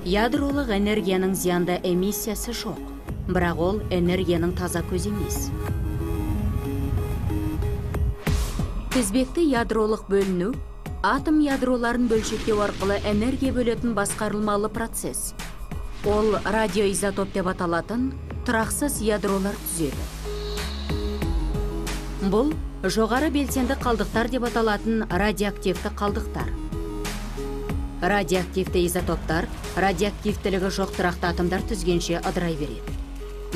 Ядролық энергияның зиянды эмиссиясы жоқ, бірақ ол энергияның таза көзі емес. Тізбекті ядролық бөліну атом ядроларын бөлшектеу арқылы энергия бөлетін басқарылмалы процесс. Ол радиоизотоп деп аталатын тұрақсыз ядролар түзеді. Бұл жоғары белсенді қалдықтар деп аталатын радиоактивті қалдықтар. Радиоактивті изотоптар радиоактивтілігі жоқ тұрақты атомдар түзгенше ыдырай береді.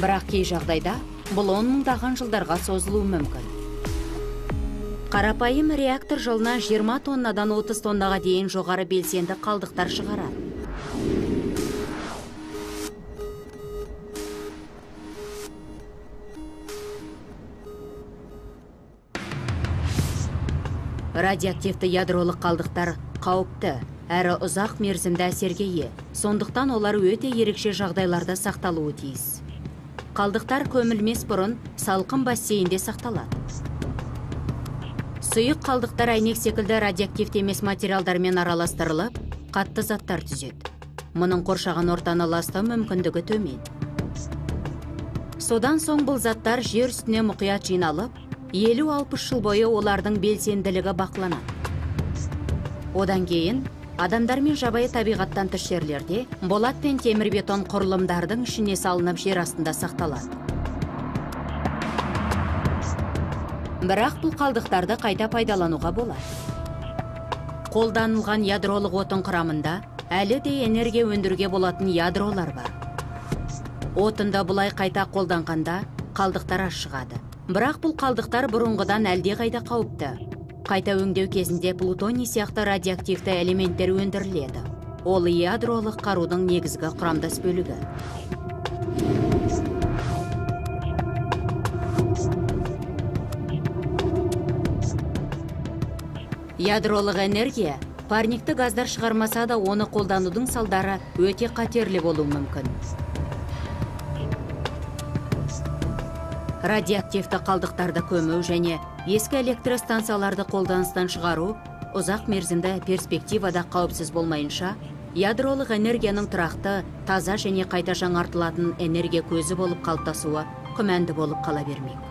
Бірақ кей жағдайда бұл 10 мыңдаған жылдарға созылуы мүмкін. Қарапайым реактор жылына 20 тоннадан 30 тоннаға дейін жоғары белсенді қалдықтар шығарады. Радиоактивті ядролық қалдықтар қауіпті, әрі ұзақ мерзімді әсерге ие. Сондықтан олар өте ерекше жағдайларда сақталуы тиіс. Қалдықтар көмілмес бұрын салқын бассейнде сақталады. Сұйық қалдықтар әйнек секілді радиоактивті емес материалдармен араластырылып, қатты заттар түзеді. Мұның қоршаған ортаны ластау мүмкіндігі төмен. Содан соң бұл заттар жер үстіне мұқият жиналып, 50-60 жыл бойы олардың белсенділігі бақыланады. Одан кейін адамдар мен жабайы табиғаттан тыс жерлерде болат пен темірбетон құрылымдардың ішіне салынып жер астында сақталады. Бірақ бұл қалдықтарды қайта пайдалануға болады. Қолданылған ядролық отын құрамында әлі де энергия өндіруге болатын ядролар бар. Отынды бұлай қайта қолданғанда қалдықтар аз шығады. Бірақ бұл қалдықтар бұрынғыдан әлдеқайда қауіпті. Қайта өңдеу кезінде плутоний сияқты радиоактивті элементтер өндіріледі. Ол ядролық қарудың негізгі құрамдас бөлігі. Ядролық энергия парникті газдар шығармаса да, оны қолданудың салдары өте қатерлі болуы мүмкін. Радиоактивті қалдықтарды көму және ескі электростанцияларды қолданыстан шығару ұзақ мерзімді перспективада қауіпсіз болмайынша, ядролық энергияның тұрақты, таза және қайта жаңартылатын энергия көзі болып қалыптасуы күмәнді болып қала бермек.